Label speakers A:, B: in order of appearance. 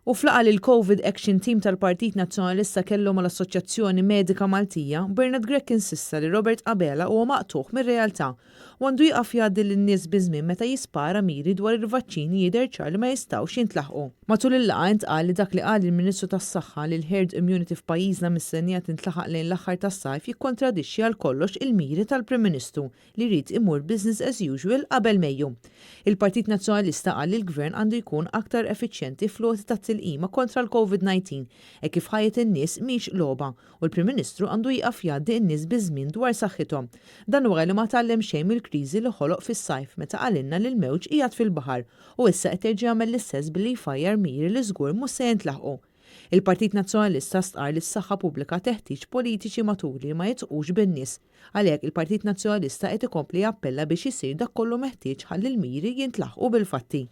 A: U f'laqgħa li l-Covid Action Team tal-Partit Nazzjonalista kellu mal-Assoċjazzjoni Medika Maltija, Bernard Grech insista li Robert Abela huwa maqtugħ mir-realtà u għandu jieqaf jgħaddi lin-nies biż-żmien meta jispara miri dwar il-vaċċini jidher ċar li ma jistgħux jintlaħqu. Matul il-laqgħa intqal li dak li qal il-Ministru tas-Saħħa li l-herd immunity f'pajjiżna mistennija tintlaħaq lejn l-aħħar tas-sajf jikkontradixxi għal kollox il-miri tal-Prim Ministru li jrid imur business as usual qabel Mejju. Il-Partit Nazzjonalista qal li l-Gvern għandu jkun aktar effiċjenti fl-għoti tat-tilqima kontra l-Covid-19 hekk kif ħajjet in-nies mhix logħba u l-Prim Ministru għandu jieqaf jgħaddi n-nies biż-żmien dwar saħħithom. Dan wara li ma tgħallem xejn mill-kriżi li ħoloq fis-sajf meta qalilna li l-mewġ qiegħed fil-baħar u issa qed jerġa' jagħmel l-istess billi jfajjar miri li żgur mhux se jintlaħqu. Il-Partit Nazzjonalista stqarr li s-saħħa pubblika teħtieġ politiċi maturi li ma jidħqux bin-nies. Għalhekk, il-Partit Nazzjonalista qed ikompli jappella biex isir dak kollu meħtieġ ħalli l-miri jintlaħqu bil-fatti.